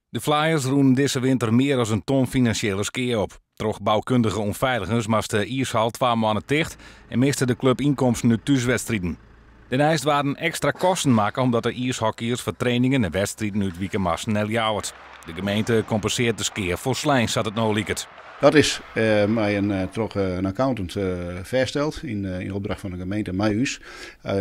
De Flyers rûnen dizze winter mear as in ton finansjele skea op. Troch boukundige ûnfeiligens moast de iishal 2 moanne ticht en miste de klup ynkomsten út thúswedstriden. Dêrneist waarden ekstra kosten makke omdat de iishockeyers foar trainingen en wedstriden útwike moasten nei Ljouwert. De gemeente kompensearret de skea folslein, sa't it no liket. Dat is troch in accountant fêststeld yn opdracht fan de gemeente mei ús.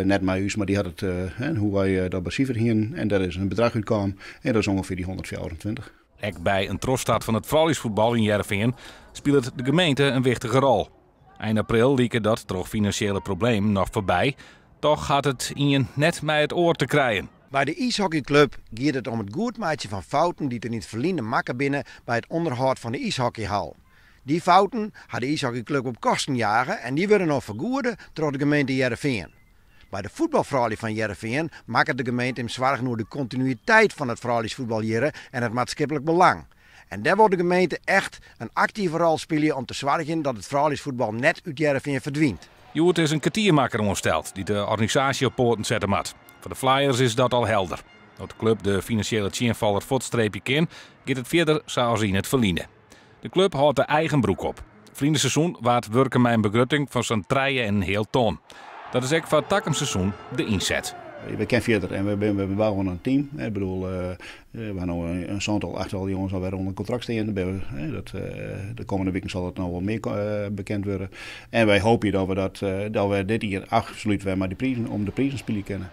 Net mei ús, mar dy hat it, hoe't wy dat besifere hienen. En dêr is in bedrach útkaam en dat is ûngefear dy 124. Ek by in trochstart fan it frouljusfuotbal yn Hearrenfean spilet de gemeente in wichtige rol. Ein april like dat troch finansjele problemen noch foarby. Dochs hat it ien net mei it oar te krijen. By de iishockeyclub giet it om it goedmeitsjen fan fouten dy't der yn it ferline makke binne by it ûnderhâld fan de iishockeyhal. Dy fouten ha de iishockeyclub op kosten jage en dy wurde no fergoede troch de gemeente Hearrenfean. By de fuotbalfroulju fan Hearrenfean makket de gemeente him soargen oer de kontinuïteit fan it frouljusfuotbal hjir en it maatskiplik belang. En dêr wol de gemeente echt in aktive rol spylje om te soargjen dat it frouljusfuotbal net út Hearrenfean ferdwynt. Hjoed is in kertiermakker oansteld dy't de organisaasje op poaten sette moat. Foar de Flyers is dat al helder. As de klup de finansjele tsjinfaller fuortstreekje kin, giet it fierder sa as yn it ferline. De klup hâldt de eigen broek op. Ferline seizoen waard wurke mei in begrutting fan sa'n 3,5 ton. Dat is ek foar it takom seizoen de ynset. Wy kinne fierder en we bouwe in team. Ik bedoel, we ha no in sântal, achttal jonges alwer ûnder kontrakt stean. De kommende wiken sil dat noch wol mear bekend wurde. En wy hoopje dat we dit jier absolút wer mei de prizen, om de prizen spylje kinne.